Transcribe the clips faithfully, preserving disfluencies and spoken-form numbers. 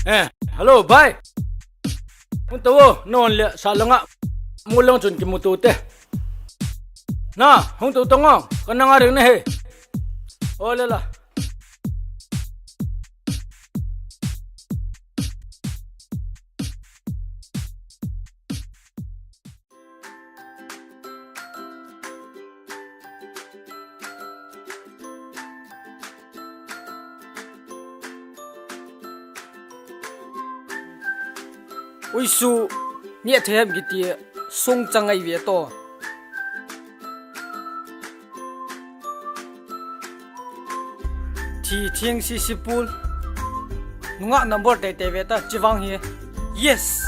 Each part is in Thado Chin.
Eh, hello, bhai. Hung tou o, non le sa langa. Mu lang chun kimu tou te. Na, hung tou tong o, ka nanga ring na he. O le la. Ui su, nia thei ham kiti, sung chang ai ve to. Thi thing si si pul. Nunga number te te ve ta, chi vang hi. Yes.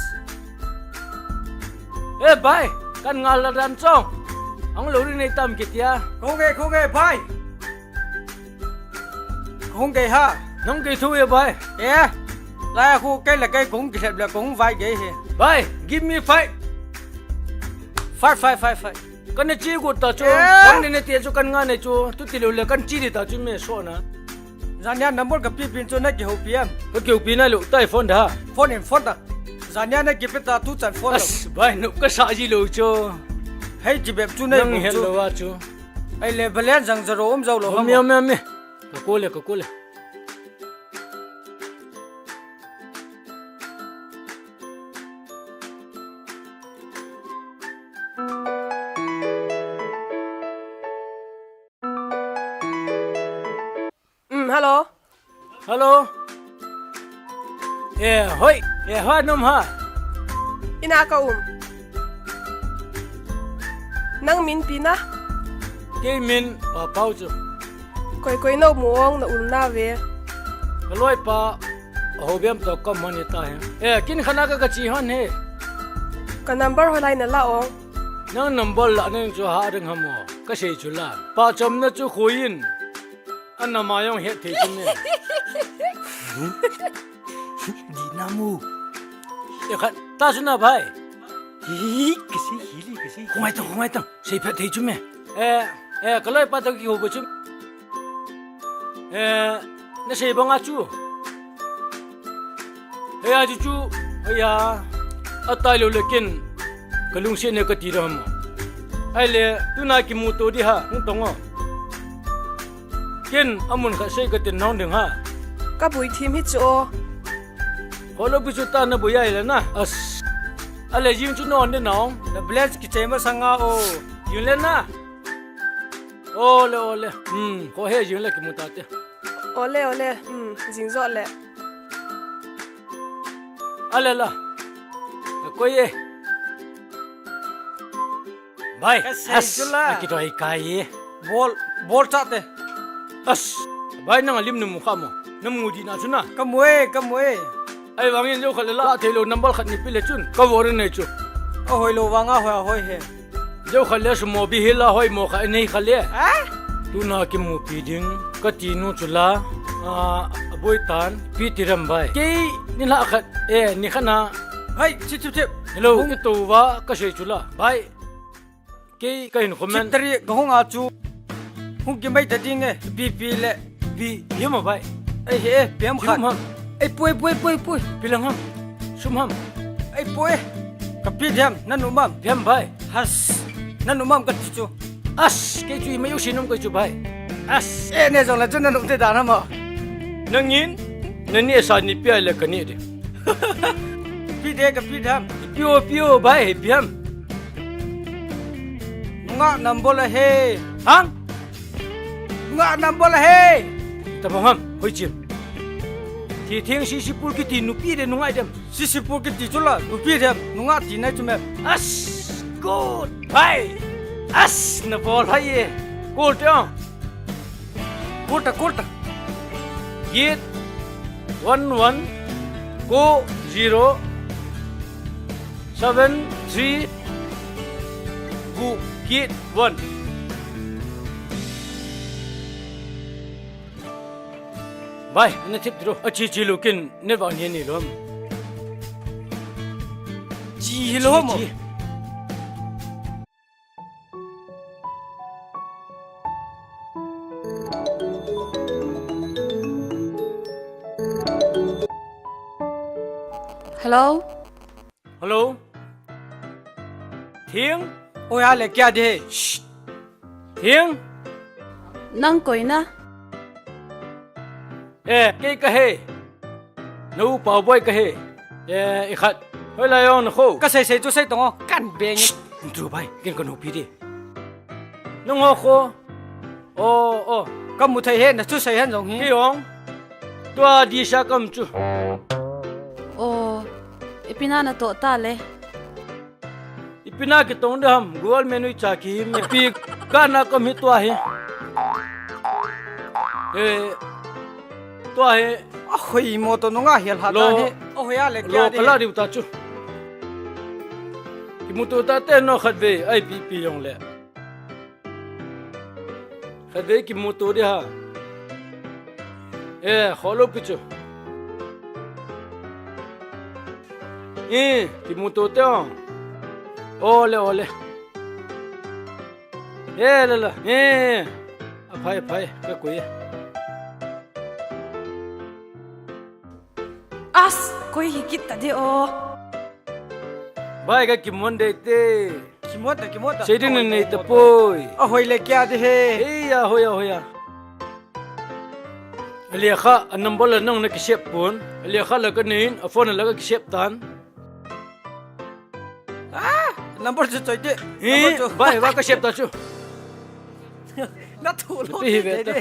Eh, bhai, kan ngal la dan chong. Ang lo ri nei tam kitia. Khong e, khong e, bhai. Khong ke ha. Nang ke thu e, bhai. Eh. Lai khu ke la ke khong ki lep la khong vai ke he. Bhai, give me five. Five, five, five, five. Kan ne chi gu ta chu. Eh. Kan ne ne ti chu kan nga ne chu. Tu ti lo le kan chi di ta chu me so na. Jania number ka pi pin chu na kihoupi em? Ka kihoupi nai lou, tai phone da. Phone in phone da. Jania na kipe ta tu chan phone lou. As, bhai, nu ka sa ji lou chu. Hei ji bep chu na. Nang hel chu lou a chu. Ai le balance jang zero um jou lou. Om ham. Om, om, om. Ka ko le, ka ko le. Um, hello. Hello. Eh, hoi. Eh, ha nom ha. Ina ka um. Nang min pi na? Kei min Pa Pau chu. Koi koi na um ong na ul na ve. Ka loi pa. Ho biam to ka mani ta he. Eh, kin khana ka ka chi hon he. Ka number ho lai na la ong. Nang number la nang chu ha ding ham o. Ka sei chu la. Pa chom na chu khuin. Ana ma yong he thei chu me. Di na mu. E khat ta chu na bhai. Hi, kasi hili kasi. Khungai tang, khungai tang. Sei phet thei chu me. Eh, eh, ka loi pa to ki ho bo chu. Eh, na sei banga chu. Heya chu chu, heya. Atai lo le kin. Ka lungset ne ka ti ram. Ai le, tuna kimu to di ha, hung tong o. Ken, amun khat sei ka tin nong ding ha. Ka bui thim hi chu o. Kholo bi chu ta na bui ai le na. As. Ale jing chu non de nong. Na bless ki chei ma sanga o. Jing le na. Ole, ole. Hmm, ko he jing le ki muta te. Ole, ole. Hmm, jing jo le. Ale la. Ko ye. Bhai, ka sei as, chu la. Aki doi kai. Bol, bol cha te. As, bhai nang alim na mu kha mo. Na mu di na chu na. Ka mu e, ka mu e. Ai vangin jo khat le la thei lo number khat ni pi le chun. Ka vor nei chu. A hoi lo vang a hoi a hoi he. Jo khat le su mo bi hi la hoi mo kha nei kha le. Ha? Tuna kimu pi ding. Ka ti nu chu la. A, a boi tan. Pi ti ram bhai. Kei ni la khat. E, ni khat na. Hai, chip, chip, chip. Hello, hung. Ki to va ka sei chu la. Bhai. Kei ka hin comment. Chitari ka hung a chu. Hung ki mai ta ding e. Pi pi le. Pi, pi ma bhai. Ei he, pi ham khat. Sum ham. Ei poi, poi, poi, poi. Pi lang ham. Sum ham. Ei poi. Ka pi diam, na nu mam. Pi ham bhai. Has. Na nu mam ka ti chu. As, kei chu i mai u si nom ka chu bhai. As. E ne jong la chu na nu te da na ma. Nangin, na ni sa ni pi ai le ka ni de. Pi de ka pi diam. Pi o, pi o bhai, pi ham. Nunga number la he. Hang? Nunga number la he. Tabang ham, hoi chim. Thi theng si si pul kiti nupi de nungai dem. Si si pul kiti chu la, nupi dem, nunga ti nai chu me. As, good, bhai. As, na bol hai ye. Good, ya. Call ta, call ta. Eight one one ko zero seven three gu eight one. Bhai, na thip tiro. A chi chi lukin ne va ni ni lom. Chi hi lom. Chi, chi. Hello? Hello? Thing? Oi, ale kya de? Shh. Thing? Nang koi na? Eh, kei ka he. Na u Pau Boi ka he. Eh, i khat. Hoilai jong na kho. Ka sei sei chu sei tong o. Kan beng. Shh. Tu bai, ken ka nupi di. Nang ho kho. Oh, oh. Ka mu thei he, na chu sei hen jong hi. Kei jong. Tua di sa kam chu. Oh, ipi na na to ta le. Ipi na kitong de ham, gual menui cha ki him. Ipi ka na kam hi tua hi. Eh, tua hi. A hoi mo to nunga hial ha ta hi. A hoi a le kya de. Lo kala diu ta chu. Kimuto ta te no khat ve, ai pi pi jong le. Khatvei kimuto di ha. Eh, kholo pi chu. Eh, kimuto te o. Ole, ole. Eh, la, la. Eh, aphai, aphai, ka kui. As, koi hi kit ta de o. Bai ka kimon de te. Kimon ta, kimon ta. Sei ding nei ta poi. A hoi le kya de he. Ei, a hoi, a hoi a. A lekha, a number la nang na kisep pon. A lekha la ka nei, a phone la ka kisep tan. Ah, number chu choi de. Hi, number chu. Bai, bai ka sep ta chu. Na thu lo. Pi hi ve ta.